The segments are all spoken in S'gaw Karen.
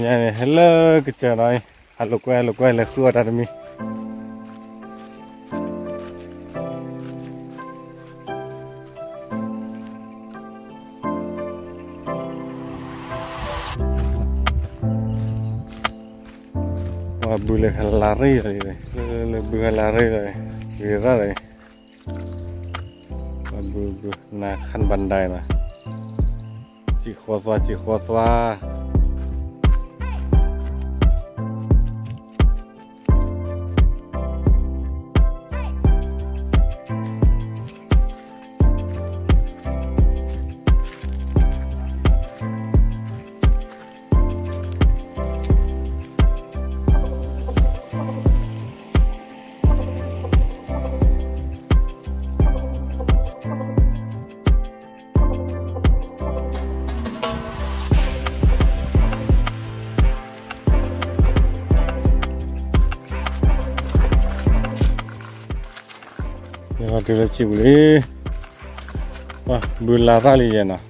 န့ၣ် ဟဲလၢကစၢၢ်နီၤ, ဟးလိာ်ကွဲ ဟးလိာ်ကွဲ လဲၤဃုအီၣ်တၢ်တမံၤ. ပှၤဘုလၢဟးလၢရ့ၣ်လီၤ, လၢဘုဟးလၢရ့ၣ်လီၤ, ဂ့ၤရၣ်လီၤ, ပှၤဘုဘု နၤခၢၣ်ဘၣ်ဒၣ်နီၤ, စံၣ်ဃီသွါ စံၣ်ဃီသွါ. ယဟဲတုၤလၢစံာ်ပူၤလံ, ပှၤဘုလၢသၣ်လံယဲနီၤ.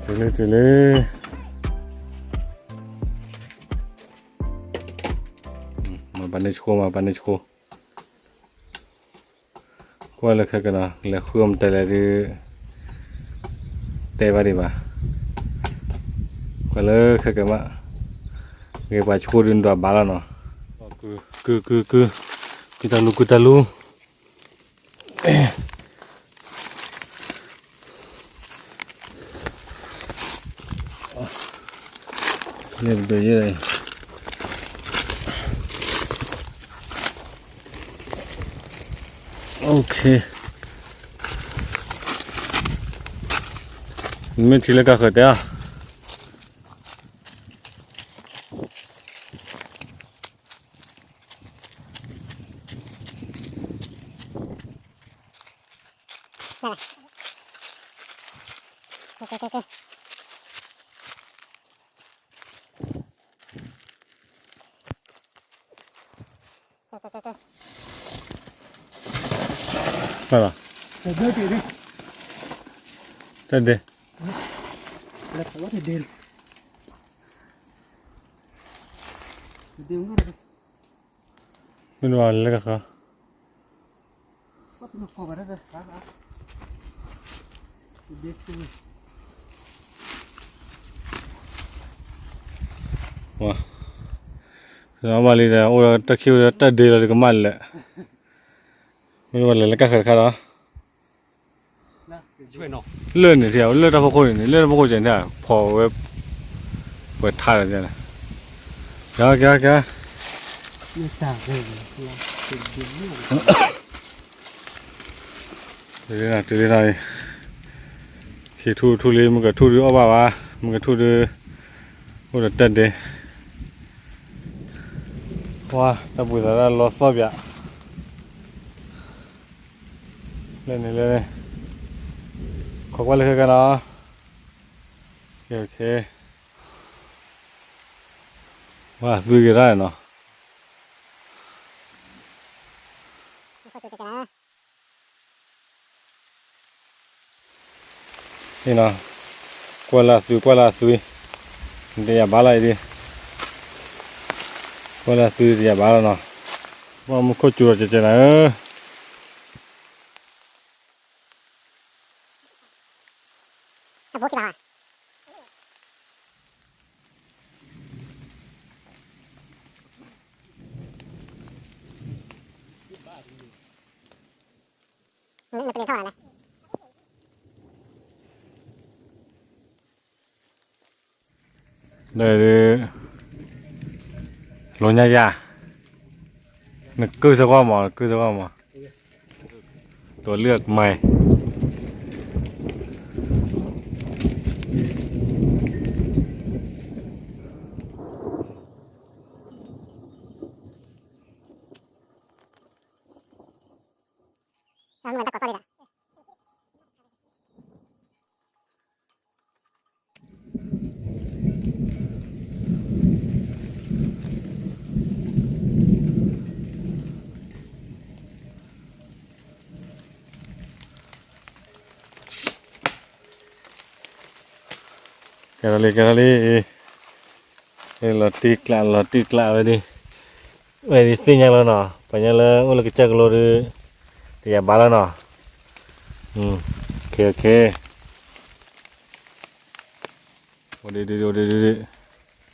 တုၤလံ တုၤလံ. မၤပာ်န့ၢ်ဆှိ မၤပာ်န့ၢ်ဆှိ, ကွၢ်လၢခဲကနၤ လဲၤဃုအီၣ်မတၤလဲၣ်ဒုး တဲဘၣ်ဒံးဘၣ်, ကွၢ်လၢခဲကမး, ဂ့ၤပှၤဆှိဒုးနဒွးဘၣ်လီၤနီၤ, ကု ကု ကု ကု တၢ်လူၤ ကုတၢ်လူၤ. န့ၣ်တဘ့ၣ်ယဲၢ်, OK, မ့ၢ်ထံလၢကဃၢၤတဲဧါ. ဘၣ်လီၤ, တၢ်ဒ့, မ့ၢ်ဘၣ်လၢကဃၢၤ ဝါ, ဘၣ်လံဒီး အိၣ်ဒီးတၢ်ခံၣ်အိၣ်ဒီးတၢ်ဒ့လီၤ တကမၣ်လဲၣ်, မ့ၢ်ဝဲလဲၤလၢကၢ်ဃၢၤတခါဒီး လၢန့ၣ် လၢတၢ်ဖီခိၣ်န့ၣ်န့ၣ် လၢတၢ်ဖီခိၣ်န့ၣ်န့ၣ် ဖီၣ်ဝဲ ပှဲၤထါလီၤန့ၣ်, ကဲ ကဲ ကဲ တုၤလံနီၤ တုၤလံနီၤ, ခံထူၣ်ထူၣ်လံ မုၢ်ကထူၣ်ဒုးအီၣ်ဘၣ်ဘၣ်, မုၢ်ကထူၣ်ဒုး အိၣ်ဒီးတၢ်ဒ့, ဝါ တၢ်ပှ့ၤသးဒၣ်လီသီၣ်ပၠး, လၢန့ၣ်လၢန့ၣ်, ခိးကွၢ်လၢခဲကနၤ, ဝါ သွံၣ်က့ၤတၢ်နီၤ. ကွၢ်လၢအသွံ ကွၢ်လၢအသွံ, တယာ်ဘၣ်လီၤအံၤဒံး, ကွၢ်လၢအသွံတယာ်ဘၣ်လီၤနီၤ, ဘၣ်မူခိၣ်စူၤဒီးကဲကဲနၤဧၢ. Lố nhá ya. နကုၢ်စ့ၢ်ကီးမး နကုၢ်စ့ၢ်ကီးမး, ตัวเลือกใหม่. တၢ်မုၢ်လၢ်တၢ်ကီတၢ်လံဒၣ် ကဲထီၣ်လံ ကဲထီၣ်လံ, လီၤတံၢ်ကျး လီၤတံၢ်ကျးဝဲဒၣ်, ဝဲဒၣ်သ့ၣ်ညါလီၤနီၤ, ပှၤညါလၢအိၣ်လၢကစၢၢ်ကလိဒုး တယာ်ဘၣ်လီၤနီၤ, အိၣ်ဒံးဒံး အိၣ်ဒံးဒံး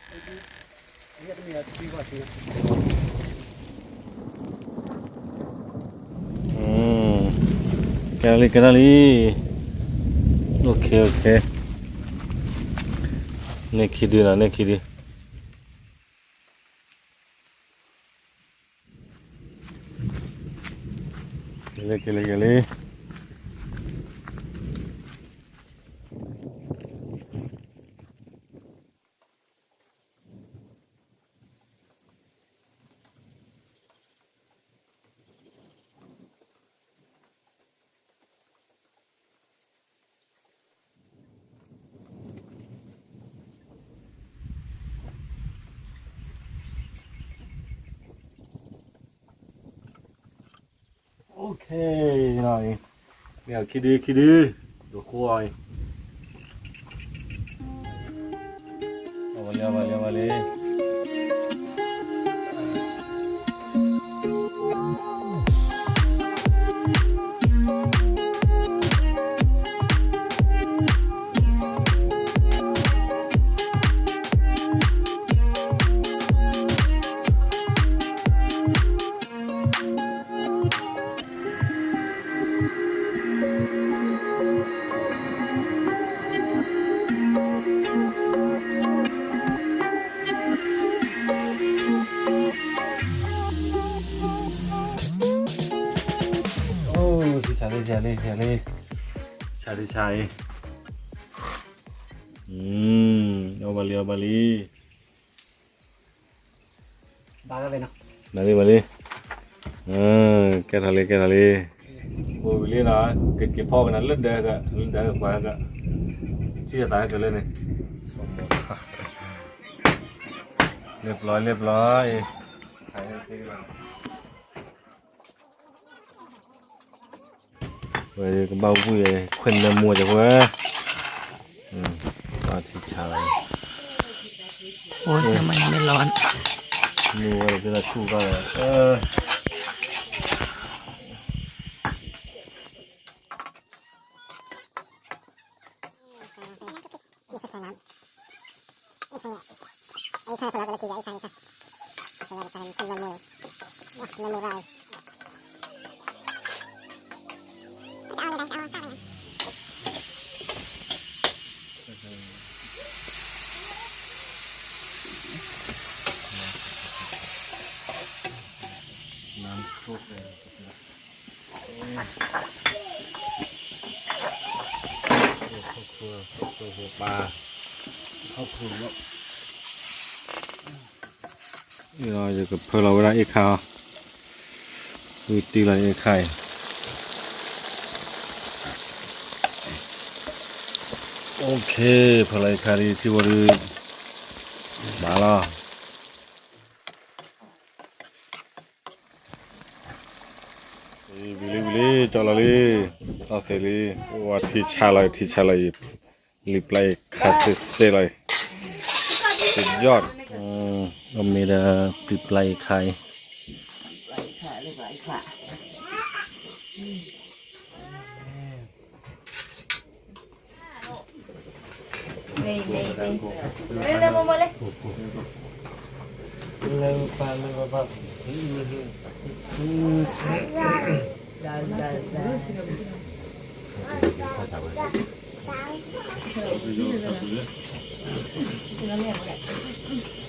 ကဲထီၣ်လံ ကဲထီၣ်လံ, အိၣ်ခ့ အိၣ်ခ့, န့ၢ်ခံဒုနီၤ န့ၢ်ခံဒု, ကဲလံ ကဲလံ ကဲလံ. Okay, မ့ၢ်အီၤခံဒု ခံဒု, ယဃိအီၤအံၤ, အဝဲလံ အဝဲလံ အဝဲလံ. Ôh, ဆံးဆါလံ ဆံးဆါလံ ဆံးဆါလံ, ဆံးဆါလံ ဆံးဆါအံၤ, အီၣ်ဘၣ်လံ အီၣ်ဘၣ်လံ. ဘၣ်လံ ဘၣ်လံ, ကဲထီၣ်လံ ကဲထီၣ်လံ, အိၣ်ဝံၤလံနီၤ, ကက့ၤဖီကနၤလၢဒၢးက, လၢဒၢးကပှၤက, ထံၣ်သးကလၢန့ၣ်, လ့ပျီ လ့ပျီအံၤ, ဝဲကဘၣ်ဝံၣ်ဝဲ ခွဲးနၢမူတဝဲ, ဘၣ်ထံဆါလီၤ, အိၣ်နမ့ၢ်လီၤ, မ့ၢ်ဝဲဒၣ်ဆူၣ်ဘၣ်, ယကဖၢလီၤဝဲဒၣ်အ့ၣ်ခါအီၤ, ဝံတံၢ်လီၤအ့ၣ်ခါအံၤ, အိၣ်ခ့, ဖၢလီၤအ့ၣ်ခါဒ်ထံဝဲဒုး, ဘၣ်လီၤ. ဝံၤလံ ဝံၤလံ ကၠီလီၤလံ, အီၣ်သ့လံ, ဝဲထံဆါလီၤ ထံဆါလီၤအံၤ, လံာ်ပျၢ်အ့ၣ်ခါစ့စ့လီၤအံၤ, ယီၢ်, အမ့ၢ်ဒီးပျံၤပျၢ်အ့ၣ်ခါအံၤ လၢပၢ်လၢပၢ်,